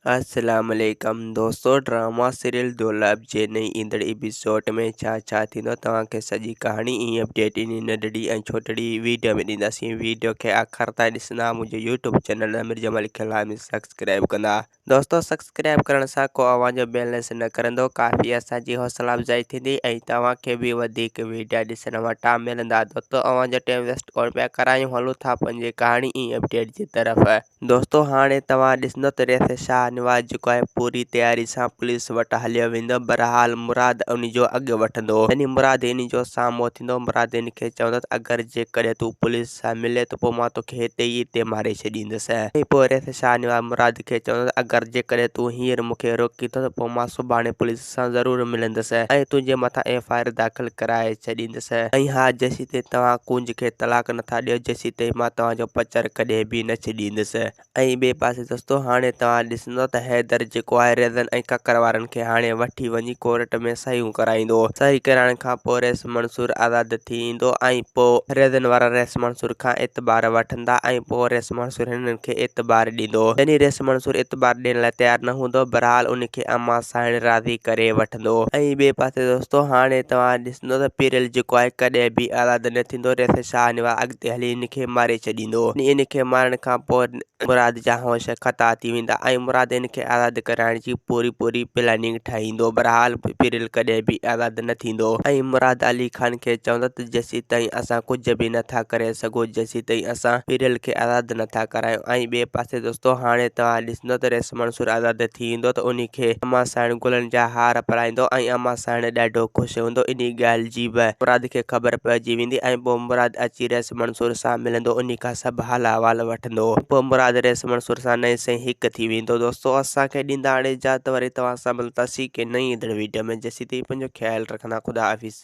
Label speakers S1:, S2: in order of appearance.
S1: السلام عليڪم دوستو ڊراما سيريل دولاب جي نئين ايندڙ ايپيسوڊ ۾ ڇا ڇا ٿيندو توهان کي سڄي ڪهاڻي ۽ اپڊيٽ انهي ننڍڙي ۽ ڇوٽڙي ويڊيو ۾ ڏينداسين ويڊيو کي آخر تائين ڏسندا منهنجو يوٽيوب چينل امير جمالي کي لازمي سبسڪرائب ڪندا دوستو سبسڪرائب ڪرڻ سان ڪو اوهان جو بيلنس نه ڪرندو ڪافي اسان جي حوصلا افزائي ٿيندي ۽ توهان کي به وڌيڪ ويڊيا ڏسڻ وٽان ملندا دوستو اوهان جو ٽائيم ويسٽ ڪونه پيا ڪرايون هلون ٿا پنهنجي ڪهاڻي ۽ اپڊيٽ جي طرف. دوستو هاڻي توهان ڏسندو ته ريس شاهنواز جيڪو آهي پوري تياري سان پوليس وٽ هليو ويندو برحال مراد ان جو اڳ وٺندو يعني مراد ان جو سامهون ٿيندو مراد ان کي چوندو ته اگر جيڪڏهن تون پوليس سان ملين ته پوء مان توکي هتي ئي هتي ماري ڇڏيندس ۽ پوء ريس شاهنواز مراد کي چوندو ته اگر جيڪڏهن تون هينئر مون کي روڪين ٿو ته پوء مان سڀاڻي پوليس سان ضرور ملندس ۽ تنهنجي مٿان ايف I R داخل ڪرائي ڇڏيندس ۽ ها جيسيتائين توهان ڪونج کي طلاق نٿا ڏيو جيسيتائين مان توهان جو پچر ڪڏهن به نه ڇڏيندس. ۽ ٻئي پاسي دوستو هاڻي توهان ڏسندو ته حيدر جيڪو آهي ريزن ۽ ڪڪر وارن کي هاڻي وٺي وڃي ڪورٽ ۾ صحيحون ڪرائيندو. صحيح ڪرائڻ کان پوء رئيس منصور آزاد ٿي ايندو ۽ پوء ريزن وارا رئيس منصور کان اعتبار وٺندا ۽ پوء رئيس منصور هنن کي اعتبار ڏيندو. يعني رئيس منصور اعتبار ڏيڻ لاء تيار نه هوندو بهرحال ان کي امان سائڻ راضي ڪري وٺندو. ۽ ٻئي پاسي دوستو هاڻي توهان ڏسندو ته پيرل جيڪو آهي ڪڏهن به آزاد نه ٿيندو ريس شاهنواز اڳتي هلي ان کي ماري ڇڏيندو ۽ ان کي مارڻ کان پوء مراد جا هوش خطا ٿي ويندا ۽ مراد ان کي آزاد ڪرائڻ جي پوري پوري پلاننگ ٺاهيندو بهرحال پيرل ڪڏهن به آزاد نه ٿيندو ۽ مراد علي خان کي چوندو ته جيسيتائين اسان ڪجهه به نٿا ڪري سگهون جيسيتائين اسان پيرل کي آزاد نٿا ڪرايون ۽ ٻئي پاسي دوستو هاڻي توهان ڏسندو ته ريس منصور آزاد ٿي ايندو ته انهي کي امان سائڻ گلن جا هار پرائيندو ۽ امان سائڻ ڏاڍو خوش هوندو انهي ڳالهه جي به مراد کي خبر پئجي ويندي ۽ پوء مراد اچي رئيس منصور سان ملندو انهي کان سڀ حال احوال وٺندو پوء مراد رئيس منصور سان نئين سئين هڪ ٿي ويندو دوستو اسان کي ڏيندا هاڻي اجازت وري توهان سان ملنداسين ڪنهن نئين ايندڙ ويڊيو ۾ جيسين تائين پنهنجو خيال رکندا خدا حافظ.